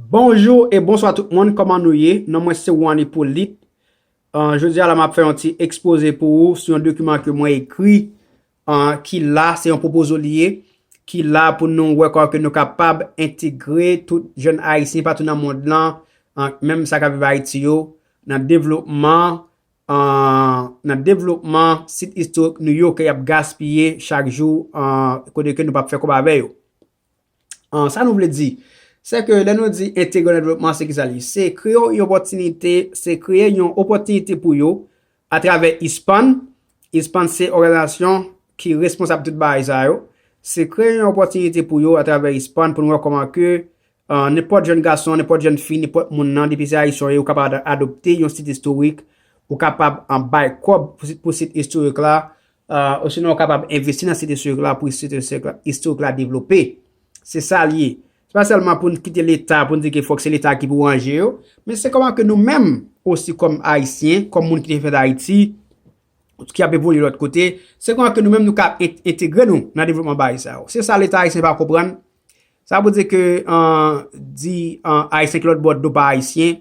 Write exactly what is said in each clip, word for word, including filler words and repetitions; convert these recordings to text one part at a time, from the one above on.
Bonjou e bonswa tout moun, kòman nou ye? Non mwen se Juan Hyppolite. Jodi a la m ap fè yon ti ekspoze pou ou sou yon dokiman ke mwen ekri, ki la, se yon pwopozo li ye, ki la pou nou wè kòman ke nou kapab entegre tout jèn ayisyen patou nan mond lan, menm sa k ap viv Ayiti yo, nan devlopman, nan devlopman sit istorik nou yo ke y ap gaspiye chak jou, kote ke nou p ap fè kòb avè yo. Sa nou vle di, se ke lè nou di entegre nan devlopman, se kisa li? Se kreye yon opòtinite, se kreye yon opòtinite pou yo atravè ISPAN. ISPAN se òganizasyon ki responsab tout bagay sa yo. Se kreye yon opòtinite pou yo atravè ISPAN pou nou wè kòman ke nenpòt jèn gason, nenpòt jèn fi, nenpòt moun nan, depi se ayisyen w ye, ou kapab adopte yon sit istorik, ou kapab bay kòb pou sit istorik la, osinon ou kapab envesti nan sit istorik la pou sit istorik la devlope. Se sa l ye. Se pa sèlman pou n kite Leta, pou n di ke fòk se Leta ki pou ranje yo, men se kòman ke nou menm osi kòm Ayisyen, kòm moun ki te fèt Ayiti, ki ap evolye lòt kote, se kòman ke nou menm nou ka entegre nou nan devlopman bagay sa yo. Se sa Leta ayisyen pa konprann. Sa vle di ke di Ayisyen ki lòt bò dlo pa Ayisyen,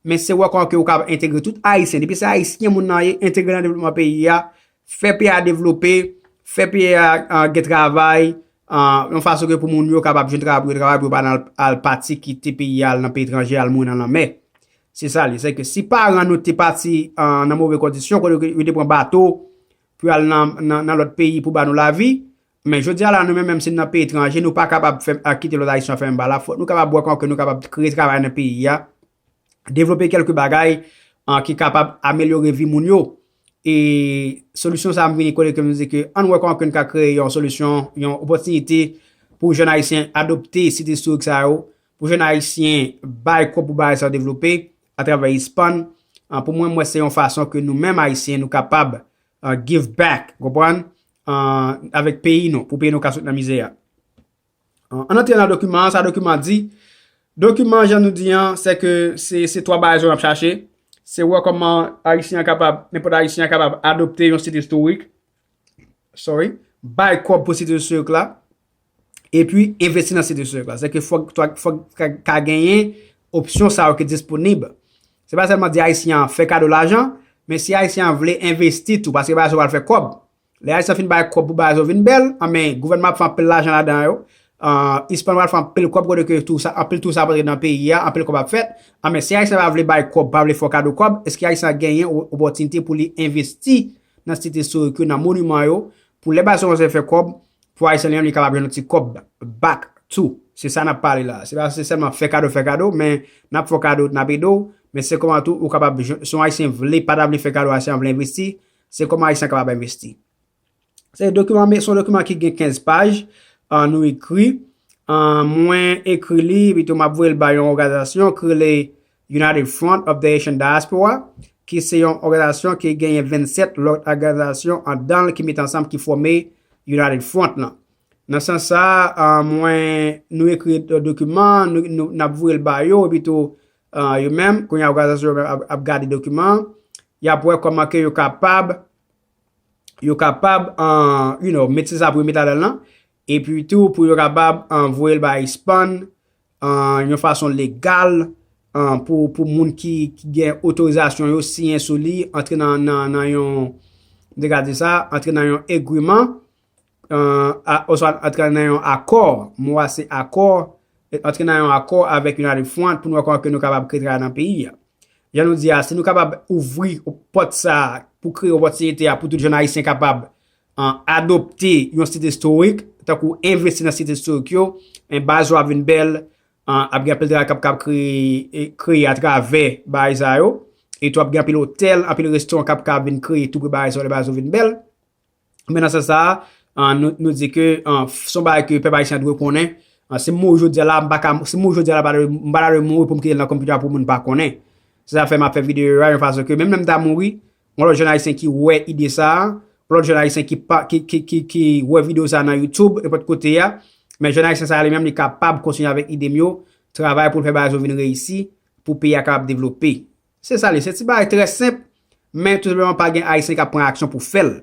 men se wè kòman ke ou kapab entegre tout Ayisyen. Depi se Ayisyen moun nan ye, entegre nan devlopman peyi a, fè peyi a devlope, fè peyi a gen travay, yon fason ke pou moun yo kapab jwenn travay pou yo travay, pou yo pa nan al pati kite peyi a, al nan peyi etranje, al mouri nan lanmè. Se sa li, se ke si paran nou te pati nan move kondisyon, kote yo te pran bato pou y al nan lòt peyi pou ba nou lavi, men jodi a la nou menm, menm si n nan peyi etranje, nou pa kapab kite lòt Ayisyen fè menm bagay la, fòk nou kapab wè kòman ke nou kapab kreye travay nan peyi a, devlope kèlke bagay ki kapab amelyore vi moun yo. E solisyon sa a m vini kote ke m di ke ann wè kòman ke n ka kreye yon solisyon, yon opòtinite pou jèn Ayisyen adopte sit istorik sa yo, pou jèn Ayisyen bay kòb pou bagay sa yo devlope atravè ISPAN. Pou mwen, m wè se yon fason ke nou menm Ayisyen nou kapab give back, konprann, avèk peyi nou, pou peyi nou ka sot nan mizè a. Ann antre nan dokiman an, sa dokiman di. Dokiman, jan nou di an, se ke se twa bagay sa yo n ap chache. Se wè kòman Ayisyen an kapab, nenpòt Ayisyen an kapab adopte yon sit istorik, sorry, bay kòb pou sit istorik la, epi envesti nan sit istorik la. Se ke fòk, fòk ka genyen opsyon sa yo ki disponib. Se pa sèlman di Ayisyen an fè kado lajan, men si Ayisyen an vle envesti tou, paske bagay sa yo pral fè kòb. Lè Ayisyen fin bay kòb pou bagay sa yo vin bèl, anben, gouvènman ap fè anpil lajan ladan yo. ISPAN pral fè anpil kòb, kote ke tou sa, anpil tou sa ap antre nan peyi a, anpil kòb ap fèt. Anben, si Ayisyen pa vle bay kòb, pa vle fè w kado kòb, èske Ayisyen ap genyen opòtinite pou li envesti nan sit istorik yo, nan moniman yo, pou lè bagay sa yo kòmanse fè kòb, pou Ayisyen li menm li kapab jwenn yon ti kòb back tou? Se sa n ap pale la. Se pa se sèlman fè kado, fè kado, men n ap fè w kado, n ap ede w, men se kòman tou ou kapab, si yon Ayisyen vle, pa ta vle fè kado, Ayisyen an vle envesti, se kòman Ayisyen an kapab envesti. Se dokiman, se yon dokiman ki gen kenz paj, nou ekri. Mwen ekri li, epi tou m ap voye l bay yon òganizasyon ki rele United Front of the Haitian Diaspora, ki se yon òganizasyon ki genyen vennsèt lòt òganizasyon andan l ki met ansanm, ki fòme United Front lan. Nan sans sa a, mwen, nou ekri dokiman, nou, nou, n ap voye l ba yo, epi tou, yo menm, kounye a òganizasyon yo menm ap, ap gade dokiman an, y ap wè kòman ke yo kapab, yo kapab, you know, met sa pou yo met ladan l lan, epi tou pou yo kapab voye l ba ISPAN, yon fason legal, pou, pou moun ki, ki gen otorizasyon yo siyen sou li, antre nan, nan, nan yon, m te ka di sa, antre nan yon agreement, oswa antre nan yon akò, mo a se akò, antre nan yon akò avèk United Front pou nou wè kòman ke nou kapab kreye travay nan peyi a. Jan nou di a, si nou kapab ouvri pòt sa a pou kreye opòtinite a pou tout jèn ayisyen kapab adopte yon sit istorik, tankou envesti nan sit istorik yo, men baz yo ap vin bèl, ap gen anpil travay k ap, k ap kreye, kreye atravè bagay sa yo, e tou ap gen anpil otèl, anpil restoran k ap ka vin kreye tou pre bagay sa yo, lè bagay sa yo vin bèl. Men nan sans sa a, nou, nou di ke se yon bagay ke pèp ayisyen an dwe konnen. Si m mouri jodi a la, m pa ka, si m mouri jodi a la, m pa dwe, m pa ta dwe mouri pou m kite l nan konpitè a pou moun pa konnen. Se sa fè m ap fè videyo a yon fason ke menm lè m ta mouri, yon lòt jèn ayisyen ki wè ide sa a, yon lòt jèn ayisyen ki pa, ki, ki, ki, ki wè videyo sa a nan YouTube, nenpòt kote a, men jèn ayisyen sa a li menm li kapab kontinye avèk ide m yo, travay pou l fè bagay yo vin reyisi, pou peyi a kapab devlope. Se sa li, se ti bagay trè senp, men tou senpleman pa gen ayisyen k ap pran aksyon pou fè l.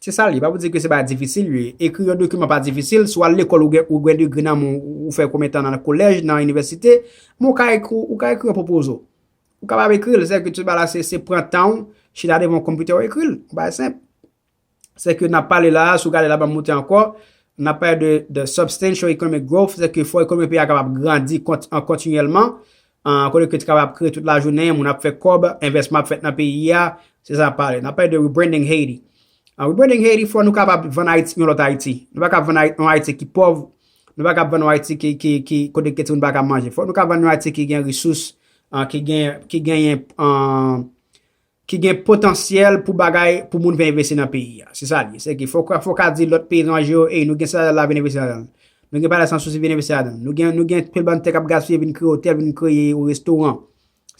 Se sa l ye. Pa pou di ke se bagay difisil, li ye. Ekri yon dokiman pa difisil. Si w al lekòl, ou gen, ou gen degre nan men w, ou fè konbyen tan nan kolèj, nan inivèsite, men ou ka ekri, ou ka ekri yon pwopozo. Ou kapab ekri l, sèke tout bagay la, se, se pran tan w, chita devan yon konpitè, w ekri l. Yon bagay senp. Sèke n ap pale la, si w gade la, ban m moute ankò, n ap pale de, de substantial economic growth, sèke fò ekonomi peyi a kapab grandi kont-, an kontinyèlman, an, kote ke te kapab kreye tout lajounen, moun ap fè kòb, envèsman ap fèt nan peyi a, se sa n ap pale. N ap pale de rebranding Haiti. An, rebranding Haiti, fò nou kapab vann Ayiti, yon lòt Ayiti. Nou pa ka vann Ayi-, yon Ayiti ki pòv, nou pa ka vann yon Ayiti ki, ki, ki, kote ke timoun pa ka manje. Fò nou ka vann yon Ayiti ki gen resous, an, ki gen, ki genyen, an, ki gen potansyèl pou bagay, pou moun vin envesti nan peyi a. Se sa l ye. Sèke fò, fò ka di lòt peyi etranje yo, ey, nou gen Seychelles la, vin envesti ladan l. Nou gen Palais Sans Souci, vin envesti ladan l. Nou gen, nou gen pil bann tè k ap gaspiye, vin kreye otèl, vin kreye restoran.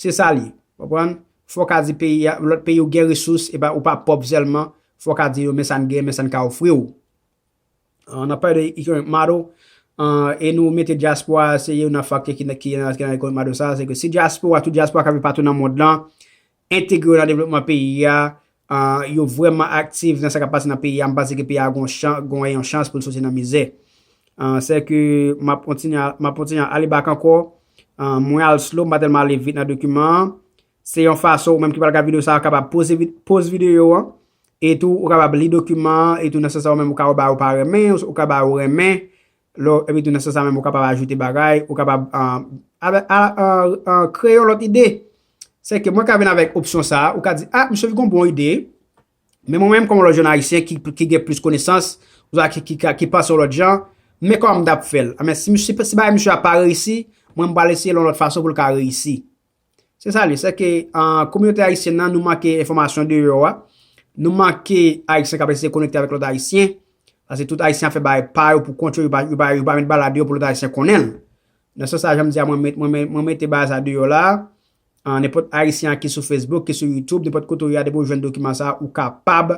Se sa l ye. Konprann? Fò ka di peyi a, lòt peyi ou gen resous, e pa, ou pa pòv sèlman. Fò ka di yo, men sa n gen, men sa n ka ofri w. An, n ap pale de economic model, an, e nou mete dyaspora, se youn nan faktè ki, ki, ki nan economic model sa, se ke si dyaspora, tout dyaspora k ap viv patou nan mond lan, entegre yo nan devlopman peyi a, an, yo vrèman aktif nan sa k ap pase nan peyi a, m panse ke peyi a gon chan-, gon yon chans pou l soti nan mizè. An, sèke m ap kontinye, m ap kontinye ale back ankò. An, mwen al slow, m pa tèlman ale vit nan dokiman an. Se yon fason ou menm ki pral gad videyo sa a kapab poze vi-, poz videyo an. E tou, ou kapab li dokiman an. E tou, nan sans sa, ou menm, ou ka wè bagay ou pa renmen, ou ka wè bagay ou renmen. Lè w, epi tou, nan sans sa menm, ou kapab ajoute bagay, ou kapab, an, avè-, a, an, an, kreye yon lòt ide. Sèke mwen ka vin avèk opsyon sa a, ou ka di, a, misye gen yon bon ide. Men mwen menm, kòm yon lòt jèn ayisyen ki, ki gen plis konesans, ouswa ki, ki, ki, ki panse yon lòt jan, men kòman m t ap fè l? A, men si misye, si bagay misye a pa reyisi, mwen, m pral eseye l yon lòt fason pou l ka reyisi. Se sa l ye, sèke, an, kominote ayisyèn nan, nou manke enfòmasyon deyò a. Nou manke Ayisyen k ap eseye konekte avèk lòt Ayisyen. Paske tout Ayisyen ap fè bagay pa yo pou kont yo, yo pa, yo pa, yo pa met bagay la deyò pou lòt Ayisyen konnen l. Nan sans sa, jan m di a, mwen met, mwen met, mwen mete bagay sa deyò la. An, nenpòt Ayisyen ki sou Facebook, ki sou YouTube, nenpòt kote w ye a, depi w jwenn dokiman sa, ou kapab,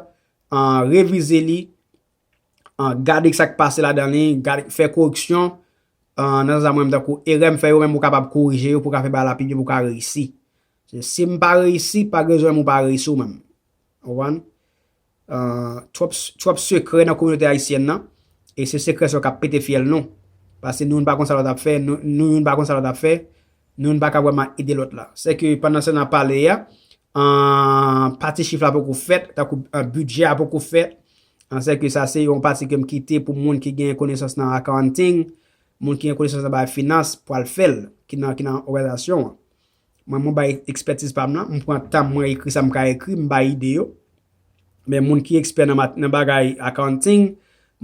an, revize li, an, gade sa k pase ladan li, gade, fè koreksyon, an, nan sans sa mwen menm tankou erè m fè yo, menm ou kapab korije yo pou w ka fè bagay la pi byen, pou w ka reyisi. Se, si m pa reyisi, pa gen rezon menm ou pa reyisi ou menm. Ou konprann? An, twòp, twòp sekrè nan kominote ayisyèn nan, e se sekrè sa yo k ap pete fyèl nou. Paske nou youn pa konn sa lòt ap fè, nou, nou youn pa konn sa lòt ap fè, nou youn pa ka vrèman ede lòt la. Sèke pandan se nan pale a, an, pati chif la poko fèt, tankou, an, bidjè a poko fèt. An, sèke sa se yon pati ke m kite pou moun ki gen konesans nan accounting, moun ki gen konesans nan bagay finans, pou al fè l, ki nan, ki nan òganizasyon an. Mwen, mwen bay ekspètiz pa m nan, m pran tan m, mwen ekri sa m ka ekri, m bay ide yo. Men moun ki ekspè nan mat-, nan bagay accounting,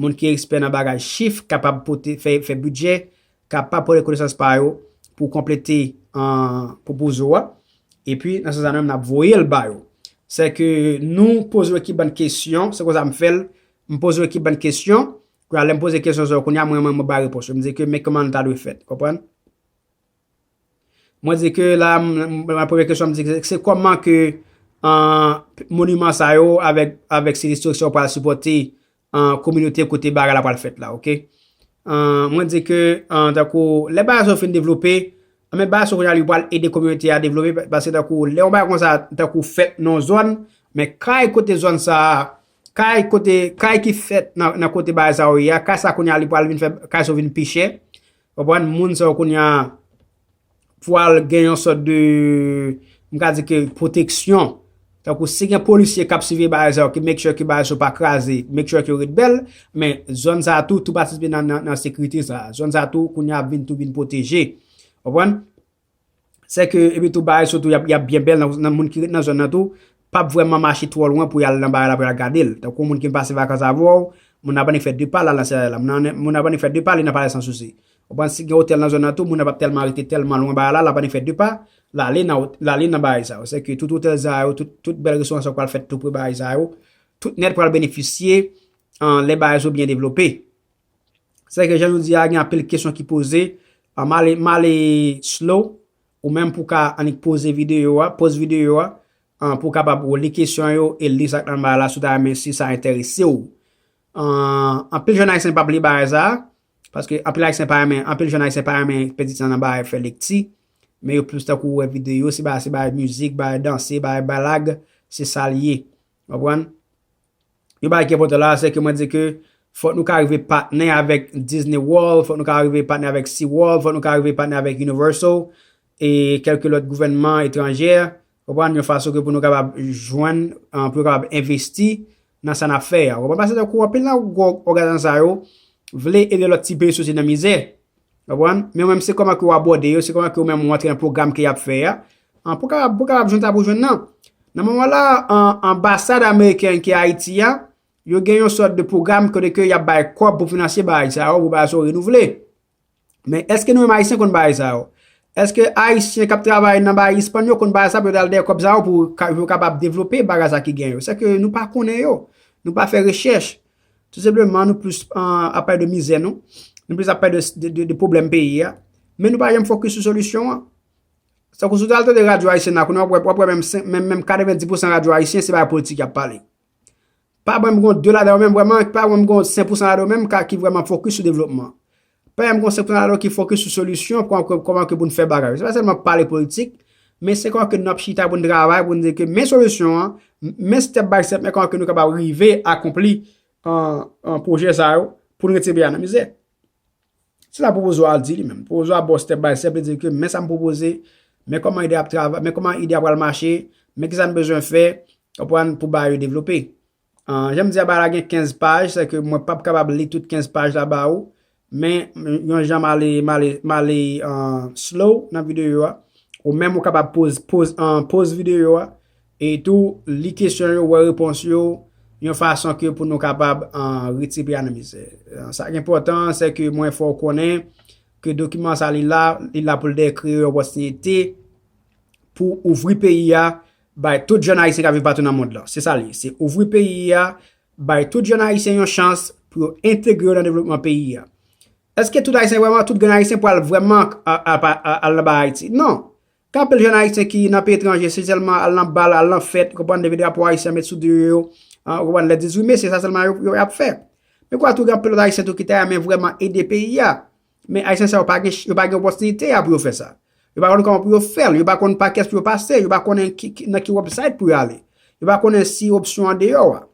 moun ki ekspè nan bagay chif, kapab pote, fè, fè bidjè, kapab pote konesans pa yo pou konplete, an, pwopoze w a. Epi, nan sans sa menm, n ap voye l ba yo. Sèke nou poze yo ki bann kesyon, se konsa m fè l, m poze yo ki bann kesyon, kounye a, lè m poze kesyon sa yo, kounye a, mwen, mwen, mwen bay repons yo. M di ke, men kòman l ta dwe fèt, konprann? Mwen di ke la, m, m, premye kesyon, m di ke se, se kòman ke, an, moniman sa yo avèk, avèk sit istorik sa yo pral sipòte, an, kominote kote bagay la pral fèt la, oke? An, mwen di ke, an, tankou, lè bagay sa yo fin devlope, an, men bagay sa yo kounye a li pral ede kominote a devlope, pa-, paske tankou, lè yon bagay konsa, tankou fèt nan yon zòn, men kay kote zòn sa a, kay kote, kay ki fèt nan, nan kote bagay sa yo ye a, kay sa kounye a li pral vin fè, kay sa yo vin pi chè, konprann, moun sa yo kounye a, pral gen yon sòt de, m ka di ke pwoteksyon. Tankou si gen polisye k ap siveye bagay sa yo, ki make sure ke bagay sa yo pa kraze, make sure ke yo ret bèl, men zòn sa a tou, tou patisipe nan, nan, nan sekirite sa a. Zòn sa a tou, kounye a ap vin tou vin pwoteje. Konprann? Sèke, epi tou bagay sa yo tou, y ap, y ap byen bèl, nan, nan moun ki ret nan zòn nan tou, p ap vrèman mache twò lwen pou y al nan bagay la, pou y al gade l. Tankou moun ki vin pase vakans avè w, moun nan pa annik fè de pa, l al nan Seychelles la. Moun nan, moun nan pa annik fè de pa, li nan Palais Sans Souci. Konprann, si gen otèl nan zòn nan tou, moun nan p ap tèlman rete tèlman lwen bagay la, l ap annik fè de pa, l ale nan, l ale nan bagay sa yo. Sèke tout otèl sa yo, tout, tout bèl restoran sa yo pral fèt tou pre bagay sa yo. Tout nèt pral benefisye, an, lè bagay sa yo byen devlope. Sèke jan nou di a, gen anpil kesyon ki poze. An, m ale, m ale slow, ou menm pou ka annik poze videyo a, poz videyo a, an, pou w kapab ou li kesyon yo e li sa k nan bagay la, si w ta renmen, si sa enterese w. An, anpil jèn ayisyen p ap li bagay sa a, paske anpil ayisyen pa renmen, anpil jèn ayisyen pa renmen pèdi tan nan bagay fè lekti, men yo plis tankou wè videyo, se bagay, se bagay mizik, bagay danse, bagay balag, se sa l ye. Konprann? Yon bagay ki enpòtan la, se ke mwen di ke fòk nou ka rive patnè avèk Disney World, fòk nou ka rive patnè avèk SeaWorld, fòk nou ka rive patnè avèk Universal, e kèlke lòt gouvènman etranjè, konprann, yon fason ke pou nou kapab jwenn, ah, pou yo kapab envesti nan sa n ap fè a. Konprann, paske tankou anpil nan gwo òganizasyon sa yo vle ede lòt ti peyi soti nan mizè. Konprann? Men menm se kòman ke w abòde yo, se kòman ke ou menm ou antre nan pwogram ke y ap fè a. An, pou kapab, pou kapab jwenn sa pou jwenn nan. Nan moman la, an, anbasad ameriken ki Ayiti a, yo gen yon sòt de pwogram kote ke y ap bay kòb pou finanse bagay sa yo, pou bagay sa yo renouvle. Men èske nou menm Ayisyen konn bagay sa yo? Èske Ayisyen k ap travay nan bagay Espàn yo konn bagay sa pou yo t al dèyè kòb sa yo pou ka- pou yo kapab devlope bagay sa ki gen yo? Sèke nou pa konnen yo. Nou pa fè rechèch. Tou senpleman, nou plis, ah, ap pale de mizè nou. Nou plis ap pale de, de, de, de pwoblèm peyi a. Men nou pa janm fokis sou solisyon an. Tankou si w t al tande radyo ayisyèn la, kounye a w ap wè, w ap wè menm, menm, menm katrevenndis pousan radyo ayisyen, se bagay politik y ap pale. Pa menm gon de ladan yo menm vrèman, pa menm gon senk pousan ladan yo menm ka, ki vrèman fokis sou devlopman. Pa menm gon senk pousan ladan yo ki fokis sou solisyon, kòman, kòman ke pou n fè bagay. Se pa sèlman pale politik, men se kòman ke n ap chita pou n travay, pou n di ke men solisyon an, men step by step, men kòman ke nou kapab rive akonpli, an, an pwojè sa yo, pou n retire peyi a nan mizè. Se sa pwopoze a al di li menm. Pwopoze a ba w step by step, li di ke men sa m pwopoze, men kòman ide ap travay, men kòman ide a pral mache, men kisa n bezwen fè, konprann, pou bagay yo devlope. Ah, jan m di a, bagay la gen kenz paj, sèke mwen p ap kapab li tout kenz paj la ba ou, men yon jan m ale, m ale, m ale, ah, slow nan videyo a. Ou menm ou kapab poz, poz, ah, poz videyo a, e tou li kesyon yo, wè repons yo, yon fason ke pou nou kapab, ah, retire peyi a nan mizè. Ah, sa ki enpòtan, se ke mwen fè w konnen ke dokiman sa li la, li la pou l de kreye opòtinite pou ouvri peyi a bay tout jèn ayisyen k ap viv patou nan mond lan. Se sa li ye. Se ouvri peyi a bay tout jèn ayisyen yon chans pou yo entegre yo nan devlopman peyi a. Èske tout ayisyen vrèman, tout grenn ayisyen pral vrèman a- a- a- al anba Ayiti? Non. Gen anpil jèn ayisyen ki nan peyi etranje, se sèlman al nan bal, al nan fèt, konprann, leve drapo ayisyen, met sou do yo, ah, konprann, lè dizuit me, se sa sèlman yo, yo ap fè. Men kwa tou, gen anpil lòt ayisyen tou ki ta renmen vrèman ede peyi a. Men ayisyen sa yo pa gen, yo pa gen opòtinite a pou yo fè sa. Yo pa konn kòman pou yo fè l, yo pa konn pa kiyès pou yo pase, yo pa konnen ki, ki, nan ki website pou yo ale. Yo pa konnen si opsyon an deyò a.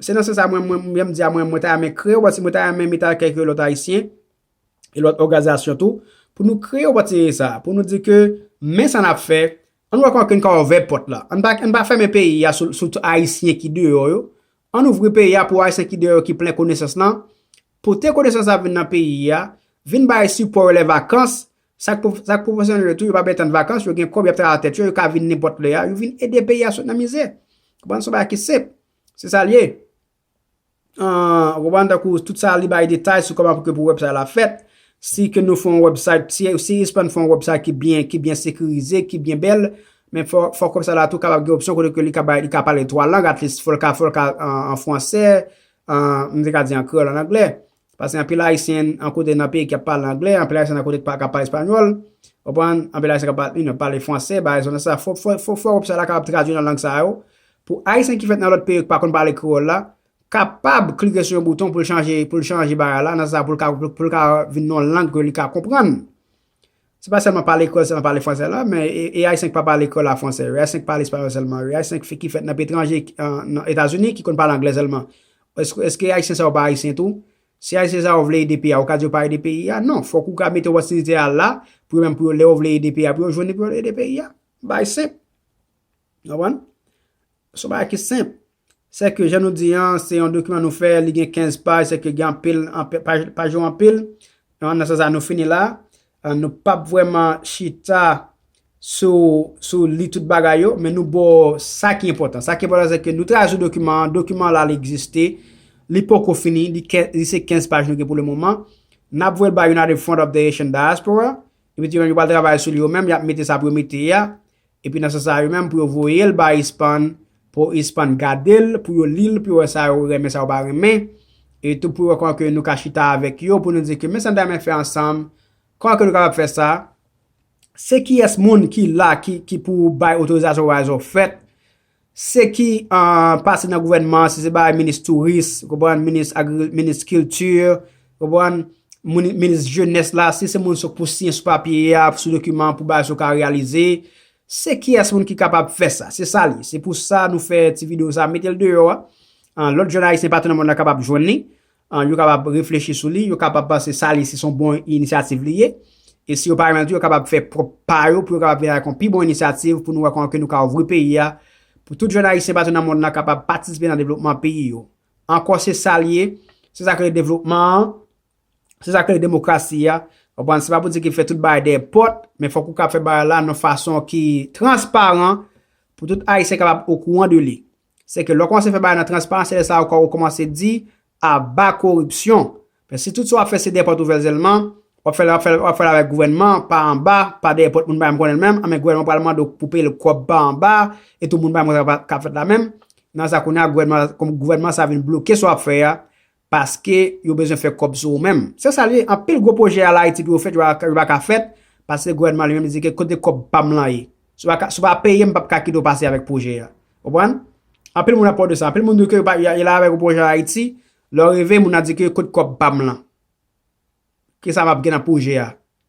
Se nan sans sa mwen, mwen, mwen, m di a mwen, mwen ta renmen kreye, mwen ta renmen mete ak kèlke lòt ayisyen, e lòt òganizasyon tou, pou nou kreye opòtinite sa, pou nou di ke men sa n ap fè, ann wè kòman ke n ka ouvè pòt la. Ann pa, ann pa fèmen peyi a sou, sou tout ayisyen ki deyò yo. Ann ouvri peyi a pou ayisyen ki deyò yo ki plen konesans lan, pote konesans la vin nan peyi a, vin bay sipò yo lè vakans, sa k pwo- sa k pwofesyonèl yo tou, yo pa bezwen tann vakans, yo gen kòb, y ap travay tèt yo, yo ka vin nenpòt lè a, yo vin ede peyi a sot nan mizè. Konprann, se yon bagay ki senp. Se sa l ye. Ah, ou konprann, tankou tout sa li bay detay sou kòman pou ke pou website la fèt. Si ke nou fè yon website, si, si Espann fè yon website ki byen, ki byen sekirize, ki byen bèl, men fò, fòk website la tou kapab gen opsyon kote ke li ka bay, li ka pale twa lang, at least, fò l ka, fò l ka an, an fransè, an, m te ka di an kreyòl, an anglè. Paske anpil ayisyen an kote nan peyi ki ap pale anglè, anpil ayisyen an kote ki pa- k ap pale espanyòl, konprann, anpil ayisyen k ap pale, you know, pale fransè, bagay sa, sa, fò, fò, fò, fò website la kapab tradui nan lang sa yo, pou ayisyen ki fèt nan lòt peyi yo ki pa konn pale kreyòl la, kapab klike sou yon bouton pou l chanje, pou l chanje bagay la, nan sa pou l ka, pou l ka vin yon lang ke li ka konprann. Se pa sèlman pale kreyòl, sèlman pale fransè la, men e, e ayisyen ki pa pale kreyòl la fransè yo, e ayisyen ki pale espanyòl sèlman yo, e ayisyen ki, ki fèt nan peyi etranje, an, nan Etazini, ki konn pale anglè sèlman. Èske, èske ayisyen sa yo pa ayisyen tou? Si ayisyen sa yo vle ede peyi a, ou ka di yo pa ede peyi a? Non, fòk ou ka mete opòtinite a la, pou yo menm, pou yo, lè yo vle ede peyi a, pou yo jwenn li, pou yo ede peyi a. Bagay senp. Ou konprann? Se yon bagay ki senp. Se ke, jan nou di an, se yon dokiman nou fè, li gen kenz paj, se ke gen anpil, anpil, paj, paj yo anpil. Nan sans sa, nou fini la. Ah, nou p ap vrèman chita sou, sou li tout bagay yo, men nou ba w sa ki enpòtan. Sa ki enpòtan, se ke nou travay sou dokiman an, dokiman an la, li egziste, li poko fini, li, ke- li se kenz paj nou gen pou le moman. N ap voye l bay United Front of the Haitian Diaspora, epi yo menm yo pral travay sou li yo menm, y ap mete sa pou yo mete a. Epi nan sans sa, yo menm pou yo voye l bay Espann, pou Espann gade l, pou yo li l, pou yo wè sa yo renmen, sa yo pa renmen. E tou pou yo wè kòman ke nou ka chita avèk yo, pou nou di ke men sa n ta renmen fè ansanm, kòman ke nou kapab fè sa. Se kiyès moun ki la, ki, ki pou bay otorizasyon pou bagay sa yo fèt. Se ki, ah, pase nan gouvènman, si se bagay minis touris, konprann, minis agri, minis kilti, konprann, moun- minis jenès la, si se moun sa k pou siyen sou papye a, sou dokiman pou bagay sa yo ka reyalize, se kiyès moun ki kapab fè sa? Se sa li ye. Se pou sa nou fè ti videyo sa, mete l deyò a. An, lòt jèn ayisyen patou nan mond lan kapab jwenn li. An, yo kapab reflechi sou li, yo kapab panse sa li se yon bon inisyativ li ye. E si yo pa renmen l tou, yo kapab fè pwòp pa yo pou yo kapab vin avèk yon pi bon inisyativ pou nou wè kòman ke nou ka ouvri peyi a, pou tout jèn ayisyen patou nan mond lan kapab patisipe nan devlopman peyi yo. Ankò se sa l ye, se sa k rele devlopman an, se sa k rele demokrasi a. Konprann, se pa pou di ke fè tout bagay dèyè pòt, men fòk ou kapab fè bagay la nan fason ki transparan pou tout ayisyen kapab okouran de li. Se ke lè w kòmanse fè bagay nan transparans, se lè sa a ou kòmanse di aba koripsyon. Men si tout sa w ap fè se dèyè pòt ouvè sèlman, w ap fè l, w ap fè l, w ap fè l avèk gouvènman, pa anba, pa dèyè pòt moun pa menm konnen l menm, anben gouvènman pral mande w pou peye l kòb pa anba, e tou moun pa menm konnen sa k ap fèt la menm. Nan sa kounye a, gouvènman, kòm gouvènman sa vin bloke sa w ap fè a, paske yo bezwen fè kòb sou ou menm. Se sa l ye, anpil gwo pwojè al Ayiti pou yo fèt, yo pa, yo pa ka fèt, paske gouvènman li menm li di ke kote kòb pa m lan ye. Si w pa ka, si w pa peye m, m p ap ka kite w pase avèk pwojè a. Konprann? Anpil moun ap pale de sa. Anpil moun di ke yo pa, yo la avèk yon pwojè al Ayiti, lè w rive, moun nan di ke kote kòb pa m lan. Kisa m ap gen nan pwojè a?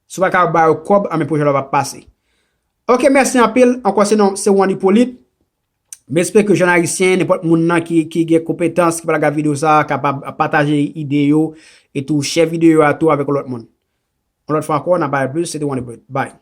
Si w pa ka ba yo kòb, anben pwojè la p ap pase. Ok, mèsi anpil. Ankò se non, se Juan Hyppolite. M espere ke jèn ayisyen, nenpòt moun nan ki, ki gen konpetans, ki pral gad videyo sa a, kapab pataje ide yo, e tou share videyo a tou avèk yon lòt moun. Yon lòt fwa ankò, n ap pale plis, se te Juan Hyppolite. Bye.